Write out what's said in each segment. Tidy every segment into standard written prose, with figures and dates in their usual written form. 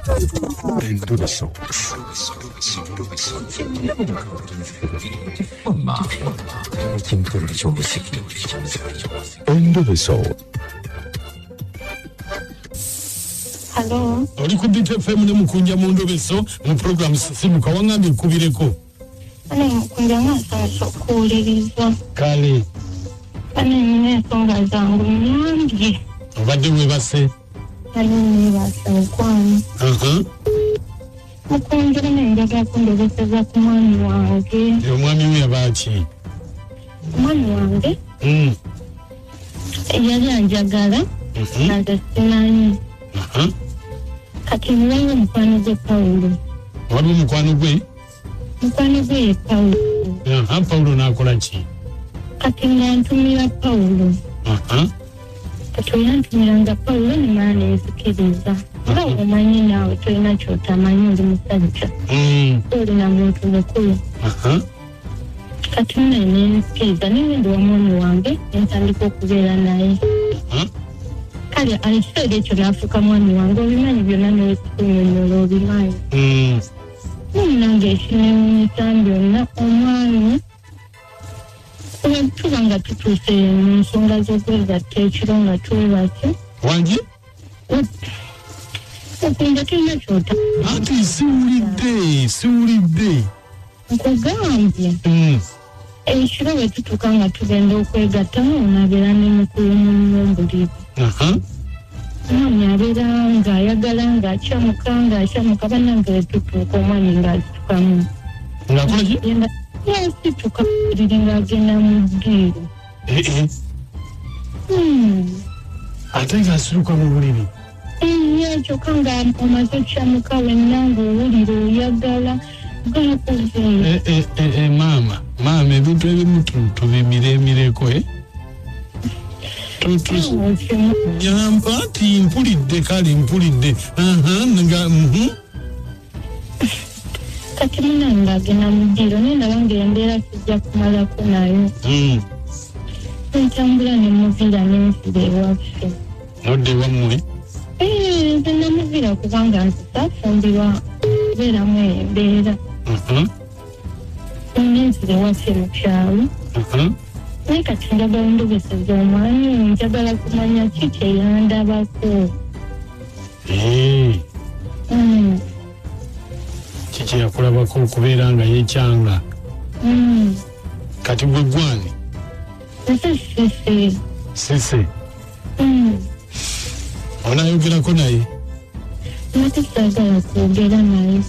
Endobeso. Endobeso. Hello. Oli ku Beat FM ne Mukunja mu Ndobeso mu program Sisimuka, wangambye nkubireko. Ane Mukunja nga nsanyusa okuwuliriza. Kale. Ane nina ensonga zange nnyambye. Obadde weebase? Ane neebase mukwano. Mukunja ne njagala kundobeseza ku mwami wange. Omwami we yaba ki? Omwami wange yali anjagala nanze simanyi. Kati waliwo omukwano gwe Pawulo. Waliwo omukwano gwe? Mukwano gwe ye Pawulo. Pawulo n'akola ki? Kati nga ntumira Pawulo. Kati oyantumiranga Pawulo ne mala nenzikiriza. Nga omanyi naawe tolina ky'otamanyi, oli musajja. Olina muntu mukulu. Kati nno nenzikiriza nengenda ewa mwami wange ne ntandika okubeera naye. Kale ekiseera ekyo n'afuuka mwami wange, obimanyi byonna n'okunnyonnyola obimanyi. Nange ekinewuunyisa byonna omwami tuba nga tutuuse mu nsonga z'okwegatta ekiro nga twebase. Wangi? Okunja tulina ky'ota. Anti siwulidde, siwulidde. Nkugambye. Ekiro bwe tutuuka nga tugenda okwegatta ng'onabeera ne mukulu munno mu buliri. Omwami abeera ng'ayagala ng'akyamuka ng'akyamuka, bannange bwe tutuuka omwami ng'asitukamu. Ng'akola ki? Yasituka mu buliri ng'agenda mu ddiiro. Ate ng'asituka mu buliri? Ye, kyokka nga omaze okukyamuka wenna ng'owulira oyagala. Maama, maama, ebintu ebimu tubimiremireko, Nyamba nti mpulidde, kale mpulidde. Kati munange agenda mu ddiiro naye ndaba ng'embeera sijja kumalako nayo. Ntambula ne muviira ne nzira ewaffe. Nodda ewammwe? Nze namuviira kubanga nze saafumbirwa kubeeramu eyo embeera. Nenzira ewaffe mu kyalo. Naye kati njagala ndobeseza omwami, njagala kumanya ki kye yandabako. Ki kye yakulabako okubeera nga yeekyanga? Kati gwe gwani? Nze Sise. Sise? Onaayogerako naye? Nate saagala kwogera naye.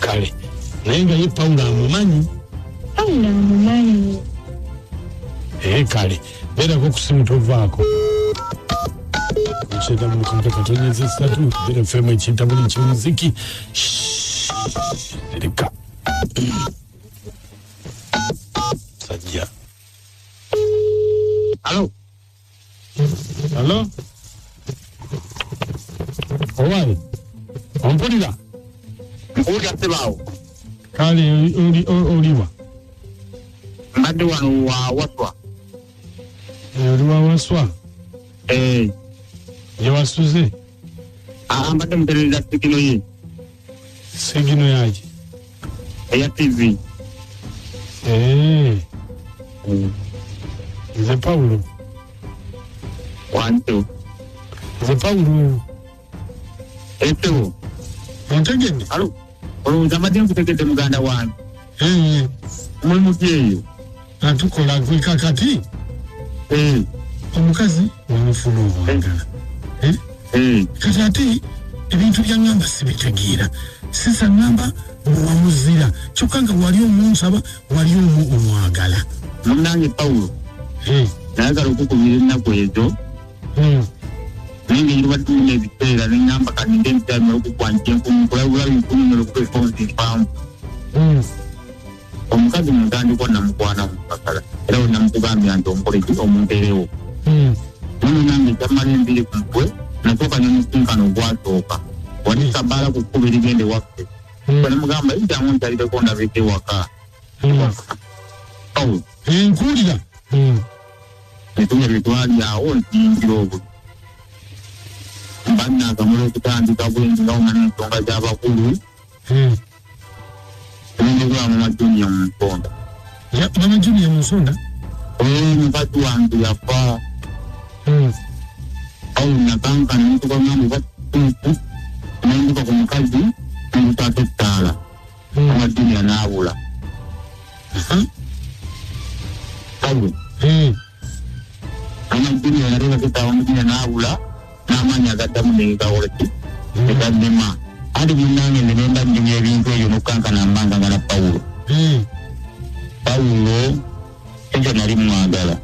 Kale, naye nga ye Pawulo amumanyi? Pawulo amumanyi. Kale, beerako ku ssimu tovaako. Nkyenda mu kantu katonyeza essatu, Beat FM ekinta buli kimuziki. Sirika. Sajja. Alo. Alo? Owaye, ompulira? Nkuwulira ssebaawo. Kale, oliwa? Mbadde wano wa Waswa. Oli wa Waswa? Gye wasuze? Mbadde muterereza sigino ye. Sigino yaki? Eya TV. Nze Pawulo. Wantu. Nze Pawulo. Ssebo. Ontegedde? Alo. Olowooza mbadde nkutegedde muganda wange. Muli muti eyo? Atukola gwe kakati? Omukazi wamufuna omwagala. Kati ate ebintu bya ŋŋamba sibitegeera. Sisa ŋŋamba wamuzira. Kyokka nga wali omunsaba, wali omwagala. Munnange Pawulo. Nayagala okukubira ennaku ezo. Naye ngeri lwaki tulina ebiseera ne ŋŋamba kati nde nkyamala okukwanjja enkumu, nkulabula enkumu okuba enkonzi mpanvu. Omukazi mu ntandikwa namukwana mu mpakala. Era we namukugambira nti omukole ki omunteerewo. Nono nange kyamala enviiri ku mutwe, nasooka ne musinkana ogwasooka. Wali kabaala ku kkubo erigenda ewaffe. Bwe namugamba, yitamu nkyalireko ndabeko ewaka. Pawulo. Nkuwulira. Etunya bye twali awo ntiyingira obuli. Mba naakamala okutandika bwenzi nga omanyi ensonga z'abakulu. Tugenda okulaba Mama Junior mu nsonda. Mama Junior mu nsonda? Mukazi wange yafa. Awo nakankana netukagambo batuufu, nenduka ku mukazi nendusaako ettaala, Mama Junior n'abula. Pawulo, Mama Junior yateekako ettaala, Mama Junior n'abula, n'amaanyi agaddamu negakolaki, negannema. Anti munnange nze nemba nnyumya ebintu ebyo n'okukankana mba njagala Pawulo. Pawulo ekyo nali mwagala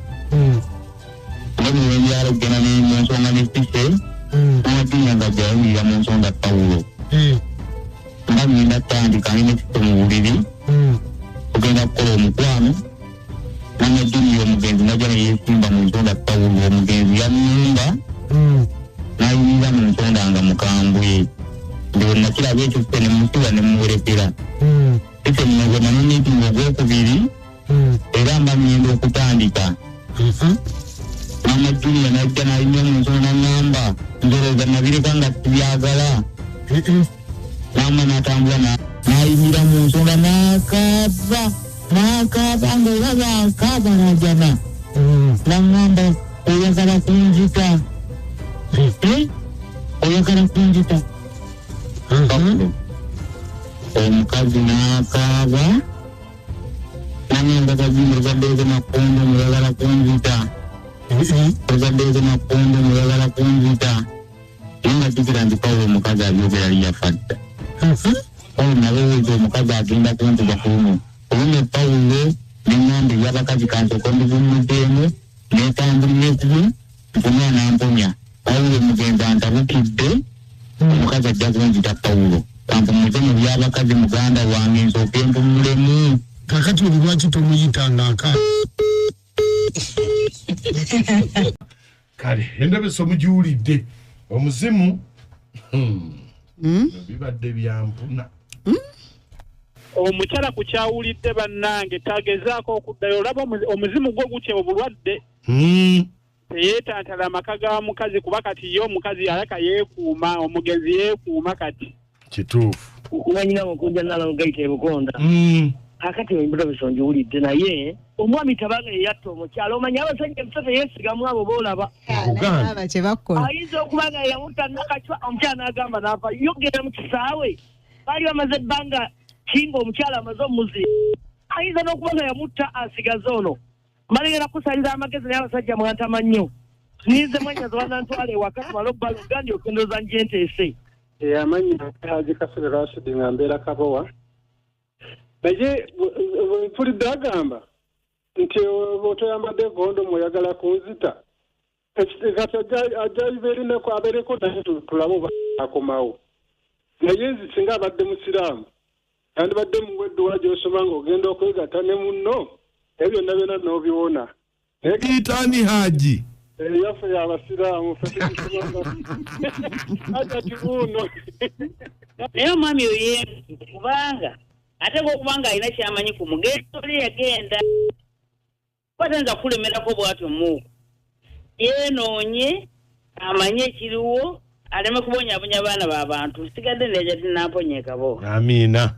nga bwebyala okugenda mu nsonga ne sise Mama Junior nga jayimirira mu nsonga. Pawulo, nga ngenda tandika ndi ne sise mu buliri, ogenda kukola omukwano, Mama Junior omugenzi najja neyesimba mu nsonda. Pawulo omugenzi yannumba n'ayimirira mu nsonda nga mukambwe. Nze bwe nakiraba ekyo, sise ne musiba ne muwerekera. Sise bwe namumiitinga ogwokubiri, era mba ngenda okutandika, Mama Junior najja n'ayimira mu nsonda n'aŋŋamba, "Ndowooza nabireka nga sibyagala." Namba n'atambula n'ayimira mu nsonda n'akaaba, n'akaaba ng'olaba akaaba n'ajana, n'aŋŋamba, "Oyagala kunzita? Oyagala kunzita?" Omukazi n'akaaba n'aŋŋamba, "Kazimba, ozaddeeko makondo, oyagala kunzita? Ozaddeeko makondo, oyagala kunzita?" Naye nga jjukira nti Pawulo omukazi abyogera li yafa dda. Pawulo, nalowooza omukazi agenda kuntuka ku luno olumwe. Pawulo, neŋŋamba ebyabakazi kansooka mbivummuzeemu, netambulira ekubu nfune anamponya. Pawulo omugenzi antabukidde, omukazi ajja kunzita. Pawulo, kampumuze mu byabakazi, muganda wange, nsooke mpumulemu. Kakati olwo lwaki tomuyitanga aka? Kale endabiso mugiwulidde, omuzimu bibadde byampuna. Omukyala ku kyawulidde, bannange, tagezaako okuddayo. Olaba omuzimu gwo gutya obulwadde. Teyeetantala amaka ga mukazi, kuba kati ye omukazi alaka yeekuuma, omugenzi yeekuuma kati. Kituufu. Kumanyina mukunja nalagaita ebukonda. Kakati embuto bisonjiwulidde, naye omwami tabanga yeyatta omukyala. Omanya abasajja ebisa teyeesigamu abo boolaba. Nkugambye. Kyebakola. Ayinza okuba nga yamutta nakacwa, omukyala n'agamba n'ava yogera mu kisaawe, baali bamaze ebbanga kinga omukyala amaze omuzi, ayinza n'okuba nga yamutta asigaze ono. Malegera kusalira amagezi, naye abasajja mwantama nnyo. Ninze mwanyaza banantwala ewaka tumale obbaluga ndi okendoza njenteese. Amannya Haji Kasule Rashid, nga mbeera Kabowa. Naye bwe mpulidde agamba nti otoyambadde kondomu oyagala kunzita, kati ajja ibeerineko abeereko naye tulabe oba akomawo. Naye nze singa abadde musiraamu, yandibadde muwa edduwa gy'osoma ng'ogenda okwegatta ne munno, ebyo byonna byonna n'obiwona. Naye Itani Haji. Yaffe y'abasiraamu ffe tugisoma aja kibuuno. Naye omwami oyo yeebuuze, kubanga ate okuba nga alina kyamanyi ku mugenzi oli yagenda, kuba tayinza kukulemerako bw'atyo. Muuku yeenoonye amanye ekiriwo, aleme kubonyaabonya baana b'abantu. Sigadde neja tinamponya ekabo. Amiina.